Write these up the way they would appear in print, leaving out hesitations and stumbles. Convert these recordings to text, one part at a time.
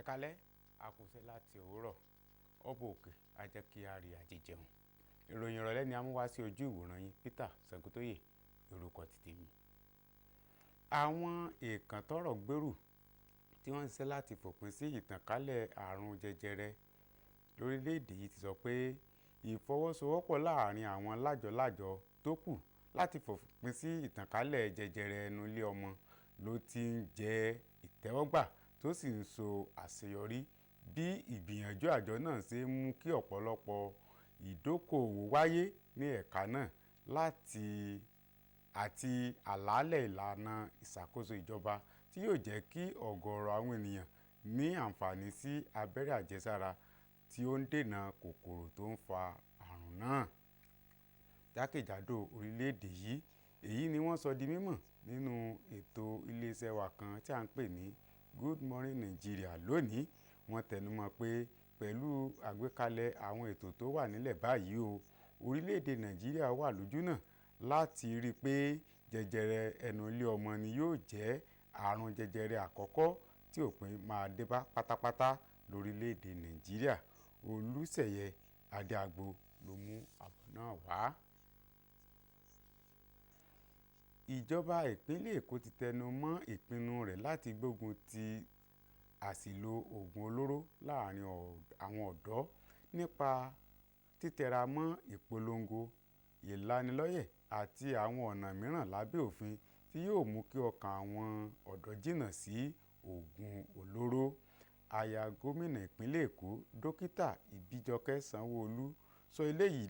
Kalẹ́ àkùsẹ́ láti òwúrọ̀ ọ̀bọ̀ òkè á jẹ́ kí a rí àjíjẹun. Ìròyìn ìrọ̀lẹ́ ni a mú wá sí ojú ìwòran yín. Peter Sangotóyè lórúkọ ti tèmi. Àwọn èèkàn tọ́rọ̀ gbèrú tí wọ́n ń ṣiṣẹ́ láti fòpin sí ìtànkálẹ̀ àrùn jẹjẹrẹ lórílẹ̀‐èdè yìí ti sọ pé ìfọwọ́sowọ́pọ̀ láàrin àwọn lájọ-lájọ tó kù láti fòpin sí ìtànkálẹ̀ jẹjẹrẹ ẹnu ilé ọmọ ló ti ń jẹ́ ìtẹ́wọ́gbà tó sì ń so àṣeyọrí bí ìgbìyànjú àjọ náà ṣe ń mú kí ọ̀pọ̀lọpọ̀ ìdókòòwò wáyé ní ẹ̀ka náà láti àti àlàálẹ̀ ìlànà ìṣàkóso ìjọba tí yóò jẹ́ kí ọ̀gọ̀ọ̀rọ̀ àwọn ènìyàn ní àǹfààní sí abẹ́rẹ́ àjẹsára tí ó ń dènà kòkòrò tó ń fa àrùn náà jákèjádò orílẹ̀-èdè yìí. Èyí ni wọ́n sọ di mímọ̀ nínú ètò iléeṣẹ́ wa kan tí à ń pè ní Good Morning Nigeria lónìí. Wọ́n tẹnumọ́ pé pẹ̀lú àgbékalẹ̀ àwọn ètò tó wà nílẹ̀ báyìí o, orílẹ̀-èdè Nàìjíríà wà lójúnà láti rí i pé jẹjẹrẹ ẹnu ilé ọmọ ni yóò jẹ́ àrùn jẹjẹrẹ àkọ́kọ́ tí òpin máa dé bá pátápátá lórílẹ̀-èdè Nàìjíríà. Olùṣeyẹ Adéagbo ló mú àbọ̀ náà wá. Ìjọba ìpínlẹ̀ Èkó ti tẹnu mọ́ ìpinnu rẹ̀ láti gbógun ti àṣìlò oògùn olóró láàrin àwọn ọ̀dọ́ nípa títẹra mọ́ ìpolongo, ìlanilọ́yẹ̀ àti àwọn ọ̀nà mìíràn lábẹ́ òfin tí yóò mú kí ọkàn àwọn ọ̀dọ́ jìnnà sí oògùn olóró. Aya gómìnà ìpínlẹ̀ Èkó, Dókítà Ìbíjọkẹ́ Sanwó-Olú, sọ eléyìí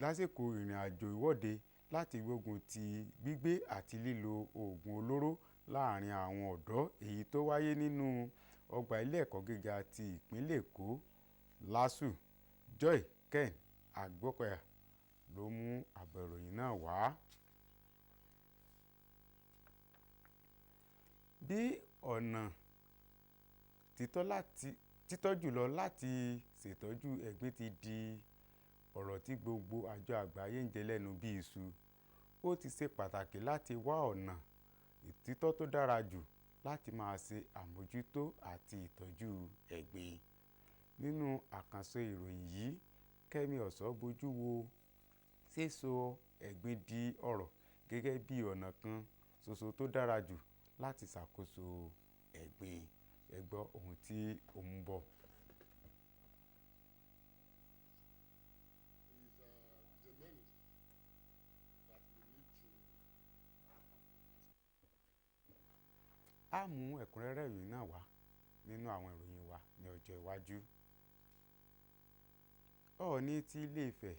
lásìkò ìrìn àjò ìwọ́de láti gbógun ti gbígbé àti lílo oògùn olóró láàrin àwọn ọ̀dọ́ èyí tó wáyé nínú ọgbà ilé ẹ̀kọ́ gíga ti ìpínlẹ̀ Èkó, LASU. Joy Ken Agbókọ̀yà ló mú àbọ̀ ìròyìn náà wá. Bí ọ̀nà títọ́ jùlọ láti ṣètọ́jú ẹ̀gbin ti di ọ̀rọ̀ tí gbogbo àjọ àgbáyé ń jẹ lẹ́nu bí iṣu, ó ti ṣe pàtàkì láti wá ọ̀nà ìtítọ́ tó dára jù láti máa ṣe àmójútó àti ìtọ́jú ẹ̀gbin. Nínú àkànṣe ìròyìn yìí, Kẹ́mi Ọ̀ṣọ́ bójú wo sísọ ẹ̀gbin di ọrọ̀ gẹ́gẹ́ bí ọ̀nà kan ṣoṣo tó dára jù láti ṣàkóso ẹ̀gbin. Ẹ gbọ́ ohun tí ó ń bọ̀. Is a menace that we need to Á mú ẹ̀kúnrẹ́rẹ́ ìròyìn náà wá nínú àwọn ìròyìn wa ní ọjọ́ iwájú. Ọọ̀ni ti Ilé-Ifẹ̀,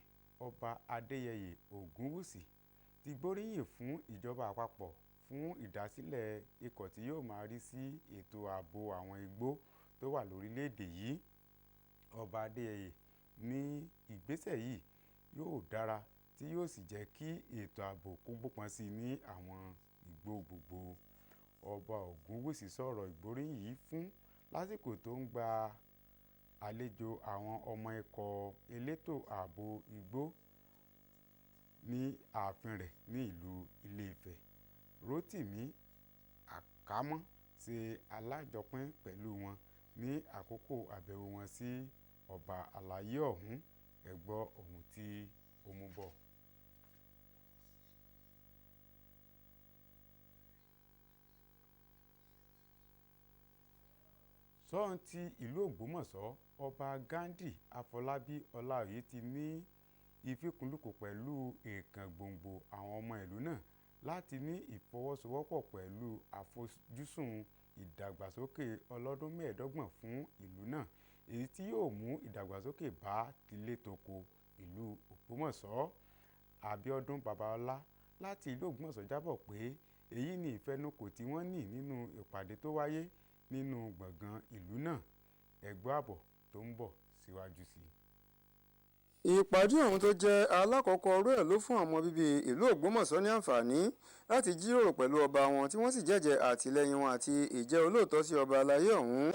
Ọba Adéyẹyè Ògúnwùsì, ti gbóríyìn fún ìjọba àpapọ̀ fún ìdásílẹ̀ ikọ̀ tí yóò máa rí sí ètò ààbò àwọn igbó tó wà lórílẹ̀-èdè yìí. Ọba Adéyẹyè ní ìgbésẹ̀ yìí yóò dára tí yóò sì jẹ́ kí ètò ààbò kó gbópọn sí i ní àwọn igbó gbogbo. Ọba Ògúnwùsì sọ̀rọ̀ ìgbóríyìn yìí fún lásìkò tó ń gba àlejò àwọn ọmọ ikọ̀ elétò ààbò igbó ní ààfin rẹ̀ ní ìlú Ilé-Ifẹ̀. Rótìmí Àkámọ́ ṣe alájọpín pẹ̀lú wọn ní àkókò àbẹ̀wò wọn sí ọba àlàyé ọ̀hún. Ẹ gbọ́ ohun tí ó mú bọ̀. Sọ́ọ̀n ti ìlú Ògbómọ̀ṣọ́, Ọba Ghandi Àfọlábí Ọláoyè ti ní ìfikùnlukùn pẹ̀lú èèkàn gbòǹgbò àwọn ọmọ ìlú náà láti ní ìfọwọ́sowọ́pọ̀ pẹ̀lú àfojúsùn ìdàgbàsókè ọlọ́dún 25 fún ìlú náà, èyí tí yóò mú ìdàgbàsókè bá tilé toko ìlú Ògbómọ̀ṣọ́. Abíọ́dún Babalọ́lá láti ìlú Ògbómọ̀ṣọ́ jábọ̀ pé èyí ni ìfẹnukò tí wọ́n ní nínú ìpàdé tó wáyé nínú gbọ̀ngàn ìlú náà. Ẹ gbọ́ àbọ̀ tó ń bọ̀ síwájú sí i. Ìpàdé ọ̀hún tó jẹ́ alákọ̀ọ́kọ́ irú ẹ̀ ló fún àwọn ọmọ bíbí ìlú Ògbómọ̀ṣọ́ ní àǹfààní láti jíròrò pẹ̀lú ọba wọn, tí wọ́n sì jẹ́jẹ́ àtìlẹ́yìn wọn àti ìjẹ́ olóòótọ́ sí ọba aláyé ọ̀hún.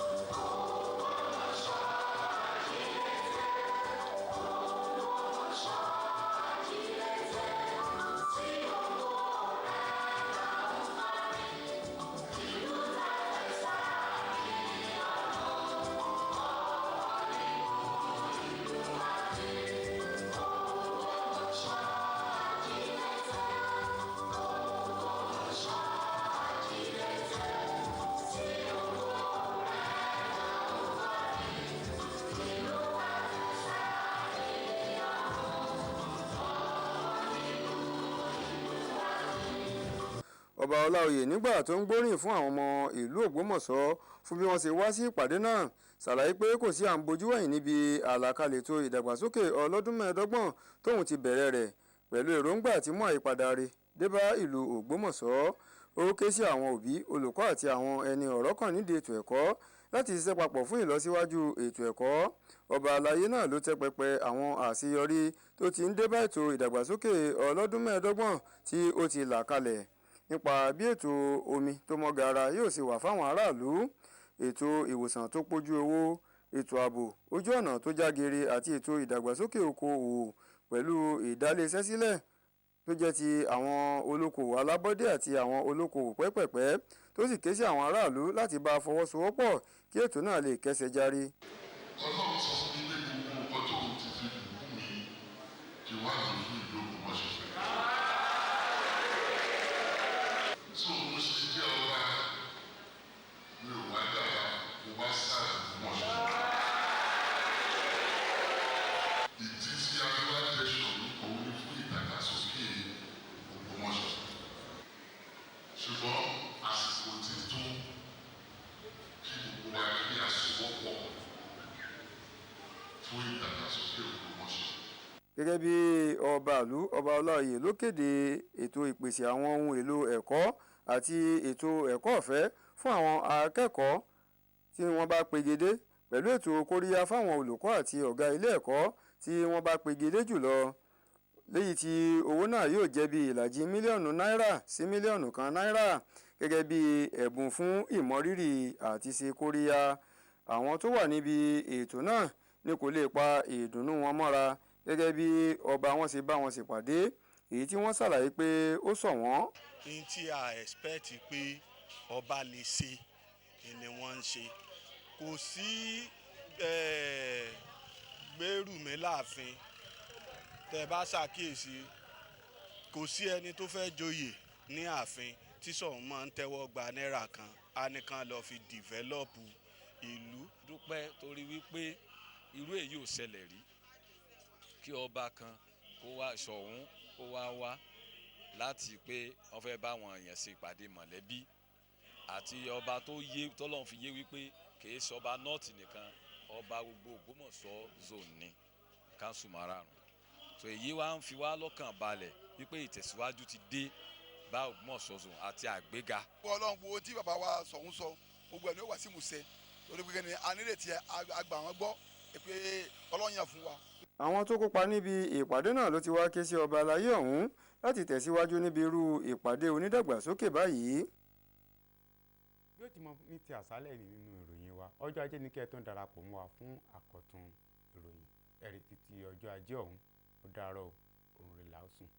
Ọba Ọláoyè, nígbà tó ń gbóríyìn fún àwọn ọmọ ìlú Ògbómọ̀ṣọ́ fún bí wọ́n ṣe wá sí ìpàdé náà, ṣàlàyé pé kò sí à ń bojú wẹ̀yìn níbi àlàkalẹ̀ ètò ìdàgbàsókè ọlọ́dún 25 tóun ti bẹ̀rẹ̀ rẹ̀, pẹ̀lú èròǹgbà àti mú àyípadà rere dé bá ìlú Ògbómọ̀ṣọ́. Ó ké sí àwọn òbí, olùkọ́ àti àwọn ẹni ọ̀rọ̀ kàn nídìí ètò ẹ̀kọ́ láti ṣiṣẹ́ papọ̀ fún ìlọsíwájú ètò ẹ̀kọ́. Ọba aláyé náà ló tẹ́ pẹpẹ àwọn àṣeyọrí tó ti ń dé bá ètò ìdàgbàsókè ọlọ́dún 25 tí ó ti là kalẹ̀, nípa bí ètò omi tó mọ́ gaara yóò ṣe wà fáwọn aráàlú, ètò ìwòsàn tó pójú owó, ètò ààbò, ojú ọ̀nà tó já geere àti ètò ìdàgbàsókè okòòwò pẹ̀lú ìdálẹ́sẹ̀ sílẹ̀ tó jẹ́ ti àwọn olókoòwò alábọ́dé àti àwọn olókoòwò pẹ́pẹ̀pẹ́, tó sì ké sí àwọn aráàlú láti bá a fọwọ́sowọ́pọ̀ kí ètò náà lè kẹ́sẹ járí. Ọlọ́run sọ fún mi pé gbogbo nǹkan tóun ti fi bùkún mi kí wá lò fún ìlú Ògbómọ̀ṣọ́. So mo ṣe jẹ́ ọba, mi ò wá dára, mo wá sáà Ògbómọ̀ṣọ́. Ìdí tí a fi wá jẹ́ Ṣọ̀ún, òun ni fún ìdàgbàsókè Ògbómọ̀ṣọ́. Ṣùgbọ́n àsìkò ti tó kí gbogbo wa kí a sowọ́pọ̀ fún ìdàgbàsókè Ògbómọ̀ṣọ́. Gẹ́gẹ́ bí ọba ìlú, Ọba Ọláoyè ló kéde ètò ìpèsè àwọn ohun èlò ẹ̀kọ́ àti ètò ẹ̀kọ́ ọ̀fẹ́ fún àwọn akẹ́kọ̀ọ́ tí wọ́n bá pegedé, pẹ̀lú ètò kóríyá fáwọn olùkọ́ àti ọ̀gá ilé ẹ̀kọ́ tí wọ́n bá pegedé jùlọ, léyìí tí owó náà yóò jẹ́ bí ìlàjì mílíọ̀nù náírà sí mílíọ̀nù 1 náírà gẹ́gẹ́ bí ẹ̀bùn fún ìmọrírì àti ṣe kóríyá. Àwọn tó wà níbi ètò náà ní kò lè pa ìdùnnú wọn mọ́ra gẹ́gẹ́ bí ọba wọn ṣe bá wọn ṣèpàdé, èyí tí wọ́n ṣàlàyé pé ó sọ wọ́n. Ní tí a expect pé ọba lè ṣe ni wọ́n ń ṣe. Kò sí gbèrúmi láàfin. Tẹ́ bá ṣàkíyèsí, kò sí ẹni tó fẹ́ joyè ní ààfin tí Ṣọ̀ún máa ń tẹ́wọ́ gba náírà kan á ní kán lọ fi develop ìlú. Dúpẹ́ torí wípé irú èyí ò ṣẹlẹ̀ rí, kí ọba kan kó wá, Ṣọ̀ún kó wá wá láti pé wọ́n fẹ́ bá àwọn èèyàn ṣe ìpàdé mọ̀lẹ́bí, àti ọba tó yé tọ́lọ́run fi yé wípé kìí ṣọba North nìkan, ọba gbogbo Ògbómọ̀ṣọ́ zone ní council márààrún. So èyí wá ń fi wá lọ́kàn balẹ̀ wípé ìtẹ̀síwájú ti dé bá Ògbómọ̀ṣọ́ zone àti àgbéga. Ọlọ́run, gbogbo tí bàbá wa Ṣọ̀ún sọ, gbogbo ẹ̀ ní ó wà sí ìmúṣẹ, torí pé kí ni a nírètí àgbà wọn gbọ́ pé Ọlọ́run yàn fún wa. Àwọn tó kópa níbi ìpàdé náà ló ti wá ké sí ọba aláyé ọ̀hún láti tẹ̀síwájú níbi irú ìpàdé onídàgbàsókè báyìí. Bí ó ti mọ ní ti àṣálẹ̀ ní nínú ìròyìn wa, ọjọ́ ajé ní kí ẹ tó ń darapọ̀ mọ́ wa fún àkọ́tún ìròyìn ẹ̀rí títí ọjọ́ ajé ọ̀hún. Ó dàárọ̀, òun rè làásùn.